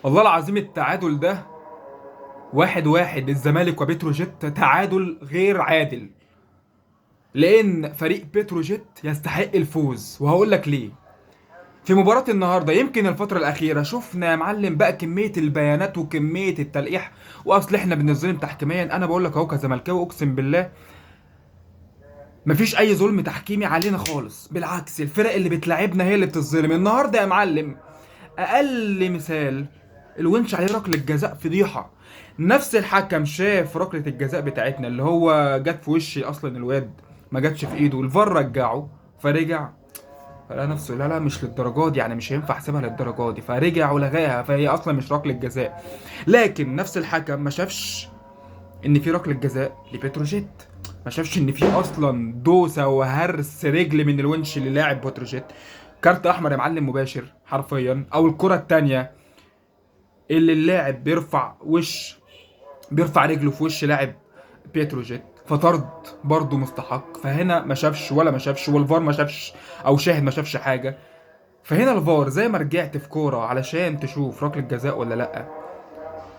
والله العظيم التعادل ده 1-1 الزمالك وبتروجيت تعادل غير عادل، لان فريق بتروجيت يستحق الفوز. وهقول لك ليه. في مباراة النهاردة يمكن الفترة الأخيرة شفنا يا معلم بقى كمية البيانات وكمية التلقيح، وأصل إحنا بنظلم تحكيميا. أنا بقول لك أهو كزملكاوي أقسم بالله مفيش أي ظلم تحكيمي علينا خالص، بالعكس الفرق اللي بتلاعبنا هي اللي بتتظلم. النهاردة يا معلم أقل مثال الونش عليه ركلة جزاء فضيحة، نفس الحكم شاف ركلة الجزاء بتاعتنا اللي هو جت في وشي أصلا، الواد ما جاتش في إيده، الفار رجعه فرجع فلقى نفسه لا لا مش للدرجة دي، يعني مش هينفع احسبها للدرجة دي، فرجع ولغاها، فهي اصلا مش ركلة جزاء. لكن نفس الحكم ما شافش ان في ركلة جزاء لبتروجيت، ما شافش ان في اصلا دوسة وهرس رجل من الونش للاعب بتروجيت، كارت احمر يا معلم مباشر حرفيا. او الكره الثانية اللي اللاعب بيرفع وش، بيرفع رجله في وش لاعب بتروجيت، فطرد برضه مستحق. فهنا ما شافش ولا ما شافش، والفار ما شافش او شاهد ما شافش حاجة. فهنا الفار زي ما رجعت في كورة علشان تشوف ركلة جزاء ولا لا،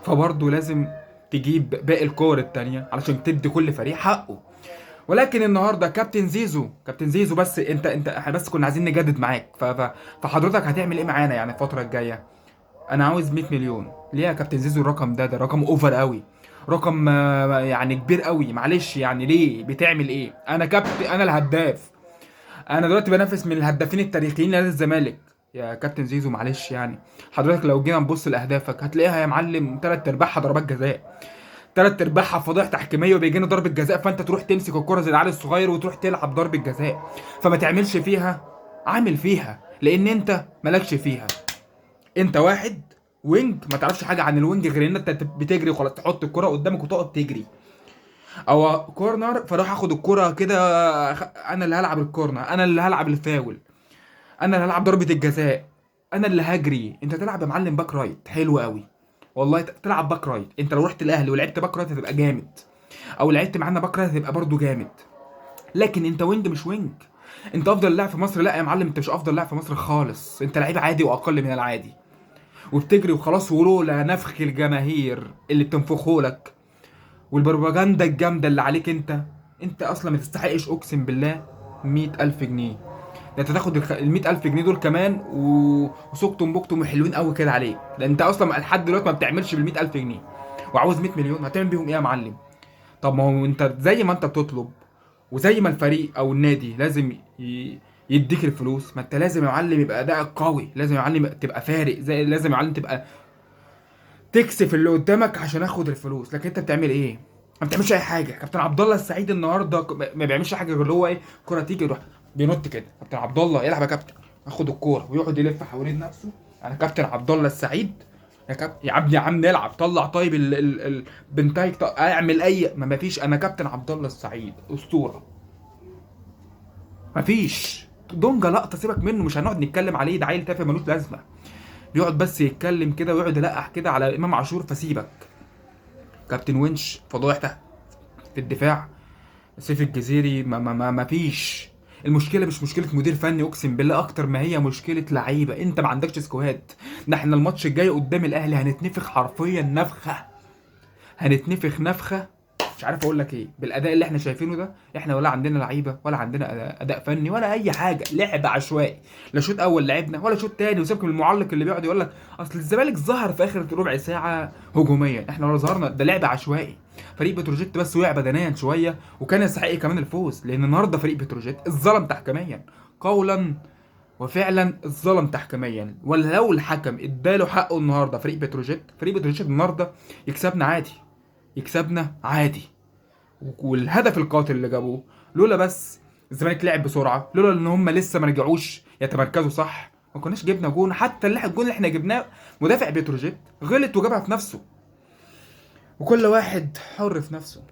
فبرضه لازم تجيب باقي الكور التانية علشان تدي كل فريق حقه. ولكن النهارده كابتن زيزو، كابتن زيزو بس انت احنا بس كنا عايزين نجدد معاك، فحضرتك هتعمل ايه معانا يعني الفترة الجاية؟ انا عاوز 100 مليون. ليه يا كابتن زيزو الرقم ده؟ ده رقم over قوي، رقم يعني كبير قوي، معلش يعني ليه بتعمل ايه؟ انا كابتن، انا الهداف، انا دلوقتي بنافس من الهدافين التاريخيين لنادي الزمالك يا كابتن زيزو، معلش يعني حضرتك لو جينا نبص لاهدافك هتلاقيها يا معلم تلات ارباعها ضربات جزاء، تلات ارباعها فضائح تحكيميه وبيجينا ضربه جزاء، فانت تروح تمسك الكره زي العيال الصغير وتروح تلعب ضربه جزاء، فما تعملش فيها عامل فيها، لان انت مالكش فيها. انت واحد wing ما تعرفش حاجة عن ال wing غير ان انت بتجري وخلاص، تحط الكره قدامك وتقعد تجري، او corner فاروح اخد الكره كده، انا اللي هلعب ال corner، انا اللي هلعب الفاول، انا اللي هلعب ضربه الجزاء، انا اللي هجري. انت تلعب يا معلم back right حلو قوي والله، تلعب back right. انت لو رحت الاهلي ولعبت back right هتبقى جامد، او لعبت معانا back right هتبقى برضو جامد. لكن انت wing مش wing، انت افضل لاعب في مصر؟ لا يا معلم انت مش افضل لاعب في مصر خالص، انت لعيب عادي واقل من العادي، وبتجري وخلاص. ولولا نفخ الجماهير اللي بتنفخه لك والبروباجندا الجامدة اللي عليك، انت اصلا ما تستحقش اقسم بالله 100,000 جنيه. ده انت تاخد ال 100,000 جنيه دول كمان وسكتم بكتم وحلوين قوي كده عليك، ده انت اصلا لحد دلوقتي ما بتعملش بال 100,000 جنيه، وعاوز 100 مليون هتعمل بيهم ايه يا معلم؟ طب ما هو انت زي ما انت بتطلب وزي ما الفريق او النادي لازم يديك الفلوس، ما انت لازم يا معلم يبقى ادائك قوي، لازم يا معلم تبقى فارق، زي لازم يا معلم تبقى تكسف اللي قدامك عشان اخد الفلوس. لكن انت بتعمل ايه؟ ما بتعملش اي حاجة. كابتن عبد الله السعيد النهارده ما بيعملش حاجة غير اللي هو ايه، كره تيجي يروح بينط كده، كابتن عبد الله يلعب يا كابتن، اخد الكورة ويقعد يلف حوالين نفسه. انا كابتن عبد الله السعيد يا كابتن، يا ابني يا عم نلعب، طلع طيب بنتايك، اعمل اي، ما فيش. انا كابتن عبد الله السعيد اسطورة، ما فيش دونجا لقطة سيبك منه، مش هنقعد نتكلم عليه، ده عيل تافه ملوش لازمه، بيقعد بس يتكلم كده ويقعد يلقح كده على امام عاشور. فسيبك كابتن ونش فضايح تحت في الدفاع، سيف الجزيري ما فيش. المشكلة مش مشكلة مدير فني اقسم بالله، اكتر ما هي مشكلة لعيبة، انت ما عندكش squad. ده احنا الماتش الجاي قدام الاهلي هنتنفخ حرفيا نفخه، هنتنفخ نفخه مش عارف اقول لك ايه بالاداء اللي احنا شايفينه ده. احنا ولا عندنا لعيبة ولا عندنا اداء فني ولا اي حاجة، لعب عشوائي، لا شوط اول لعبنا ولا شوط تاني. وسيبك من المعلق اللي بيقعد يقول لك اصل الزمالك ظهر في اخر ربع ساعة هجوميا، احنا ولا ظهرنا، ده لعب عشوائي. فريق بتروجيت بس وقع بدنيا شوية وكان يستحق كمان الفوز، لان النهارده فريق بتروجيت اتظلم تحكيميا قولا وفعلا، اتظلم تحكيميا. ولا لو الحكم اداله حقه النهارده فريق بتروجيت، فريق بتروجيت النهارده يكسبنا عادي، يكسبنا عادي. والهدف القاتل اللي جابوه لولا بس الزمالك لعب بسرعة، لولا ان هم لسه ما رجعوش يتمركزوا صح ما كناش جبنا جون. حتى الجون اللي احنا جبناه مدافع بتروجيت غلط وجابها في نفسه، وكل واحد حر في نفسه.